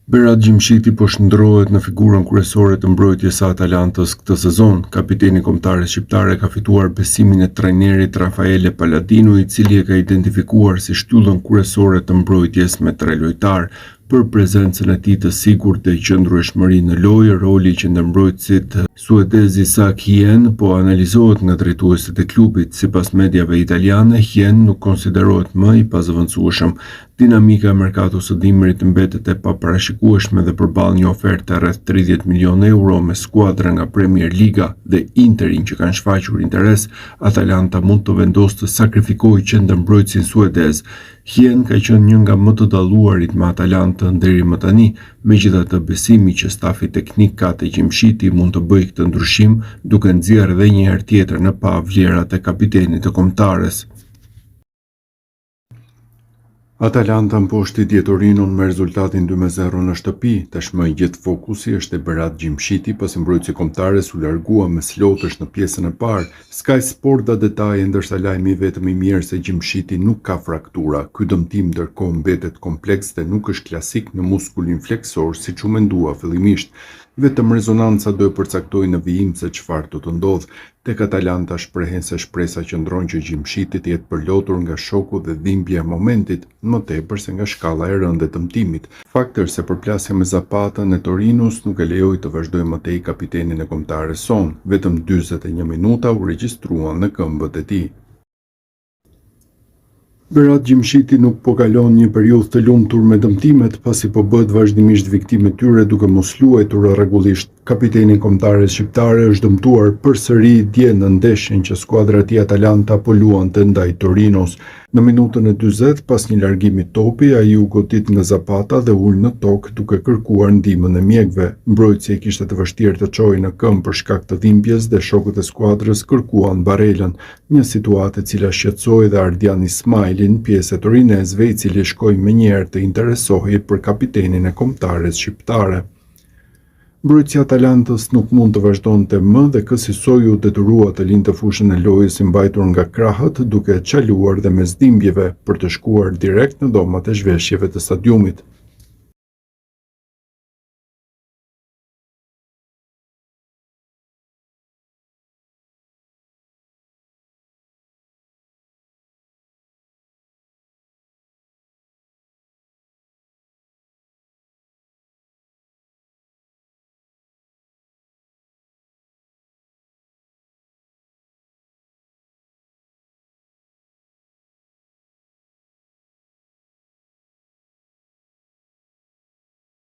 Berat Gjimshiti po shndërrohet në figurën kryesore të mbrojtjes së Atalantës këtë sezon. Kapiteni i kombëtares shqiptare ka fituar besimin e trajnerit Raffaele Palladino, i cili e ka identifikuar si shtyllën kryesore të mbrojtjes me tre lojtarë. Për prezencën e tij të sigurt dhe qëndrueshmëri në lojë, roli i qendërmbrojtësit suedez Isak Hien po analizohet nga drejtuesit e klubit. Sipas mediave italiane, Hien nuk konsiderohet më i pazëvendësueshëm. Dinamika e merkatos së dimrit mbetet e paparashikueshme dhe përballë një oferte rreth 30 milionë euro me skuadra nga Premier Liga dhe Interin që kanë shfaqur interes, Atalanta mund të vendosë të sakrifikojë qendërmbrojtësin suedez. Hien ka qenë një nga më të dalluarit me Atalantën deri më tani, megjithatë besimi që stafi teknik ka te Gjimshiti mund të bëjë këtë ndryshim duke nxjerrë edhe një herë tjetër në pah vlerat e kapitenit të kombëtares. Atalanta mposhti dje Torinon me rezultatin 2-0 në shtëpi. Tashmë i gjithë fokusi është te Berat Gjimshiti, pasi mbrojtësi i kombëtares u largua mes lotësh në pjesën e parë. Sky Sport dha detaje ndërsa lajmi i vetëm i mirë se Gjimshiti nuk ka fraktura. Ky dëmtim ndërkohë mbetet kompleks dhe nuk është klasik në muskulin fleksor siç u mendua fillimisht. Vetëm rezonanca do e përcaktojë në vijim se çfarë do të ndodhë. Tek Atalanta shprehen se shpresa qëndron që Gjimshiti të jetë përlotur nga shoku dhe dhimbja e momentit, më tepër se nga shkalla e rëndë e dëmtimit. Fakt është se përplasja me Zapatën e Torinos nuk e lejoi të vazhdojë më tej kapitenin e kombëtares sonë, vetëm 41 minuta u regjistruan në këmbët e tij. Berat Gjimshiti nuk po kalon një periudhë të lumtur me dëmtimet, pasi po bëhet vazhdimisht viktimë e tyre duke mos luajtur rregullisht. Kapiteni i kombëtares shqiptare është dëmtuar përsëri dje në ndeshjen që skuadra e tij Atalanta po luante ndaj Torinos. Në minutën e 40, pas një largimi topi, ai u godit nga Zapata dhe u ul në tokë duke kërkuar ndihmën e mjekëve. Mbrojtësi e kishte të vështirë të çohej në këmbë për shkak të dhimbjes dhe shokët e skuadrës kërkuan barelën. Një situatë e cila shqetësoi dhe Ardian Ismajlin, pjesë e torinezëve, i cili shkoi menjëherë të interesohej për kapitenin e kombëtares shqiptare. Mbrojtësi i Atalantës nuk mund të vazhdonte më dhe kësisoj u detyrua të linte fushën e lojës i mbajtur nga krahët, duke çaluar dhe mes dhimbjeve, për të shkuar direkt në dhomat e zhveshjeve të stadiumit.